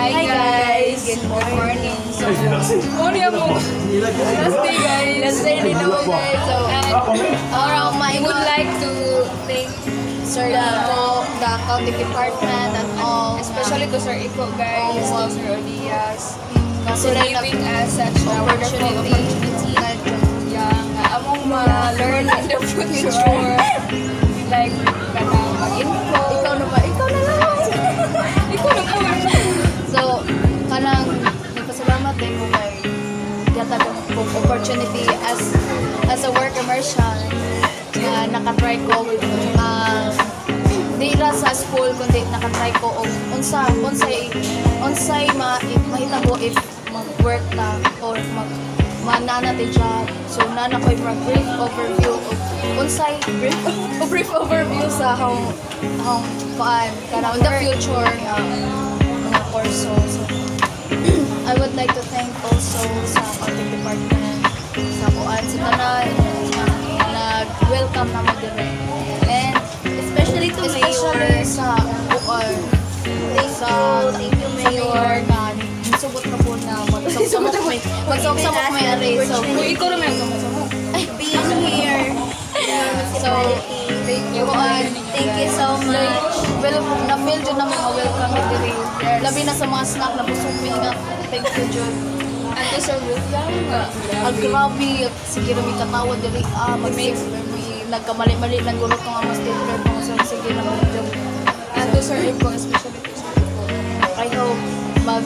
Hi guys! Good morning. So, morning mo. Last day, guys. Last day din ako, guys. So, And araw we would maingon like to thank Sir Iko, the accounting department and all. Especially to Sir Iko, guys, Oh, to Sir Odias, nga for sila giving us such a wonderful opportunity. Opportunity. Yeah, nga among ma-learn in the future. Like, kanang mag-info. Ikaw na ba? Ikaw na lang. Ikaw na po. So, kanang nagpasalamat din mo kay gihatag ko opportunity as a work immersion na nakatry ko di ra sa school kundi nakatry ko og unsa unsay unsay mahitabo if mag-work ta or mag manana ti job. So nana ko'y murag brief overview of unsay brief brief overview sa how kuan kanang in the future mga kurso. So I would like to thank also sa accounting department, sa kuan, sa tanan na nag-welcome na mo diri. And especially to Especially Mayor. Sa kuan Thank sa you. Thank you, sa Mayor. Mayor na subot na po na magsamok may ari. So Kung ikaw naman yung sama. Being here. So Thank you. Kuan, Thank you so much. Well, na-feel jud namo nga welcome mi diri. Labi na sa mga snack na busog mi nga. Thank you jud. And to Sir William, Ang grabe, sige ra mi katawa diri. Ah, mag mi nagkamali-mali lang guro to nga mas stapler ko. So sige na mo jud. And to Sir Iko, especially to Sir Iko. I hope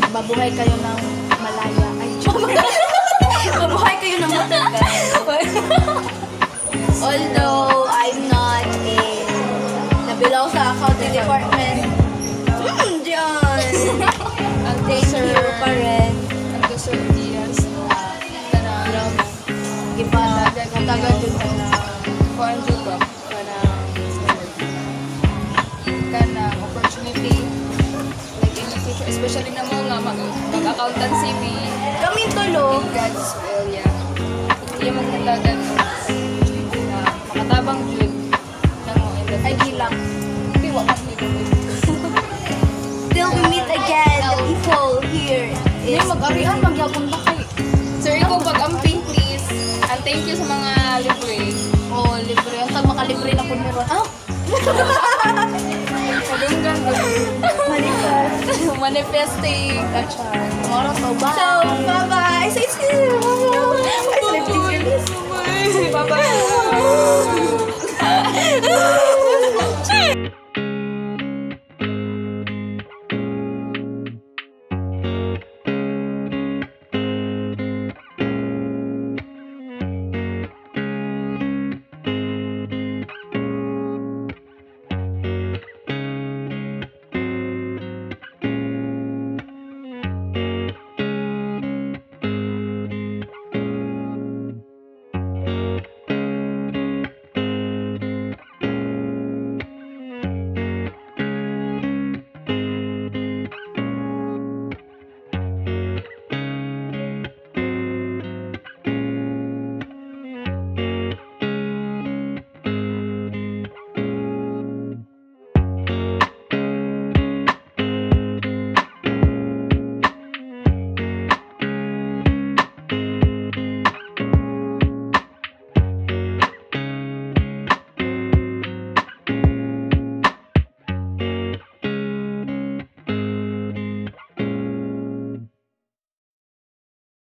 mabuhay kayo ng malaya. Ay, joke. Mabuhay kayo ng matagal. Although I'm not a nabilaw sa accounting department. Diyan. And to Thank Sir, you pa rin. And to Sir Diaz, kanang Gipa, hatagan jud ko na. Kuan jud ba, kanang opportunity like in the future, especially na mo nga mag-accountancy mi. Kami tulo. In God's will, yeah. Iya maghatagan na makatabang jud namo in the Ay, future. gilang. Hindi, wa man gid. Till we meet again, the people here Hindi, is mag-arian, magyapon ba kay Sir Iko, pag-amping please. And thank you sa mga libre. Oh, libre. Ang tag makalibre na po meron. Ah! Madunggan. Manifest. Manifesting. Achar. Moro to. Bye. So, bye-bye. Say see you. Ay, please, please. Bye-bye.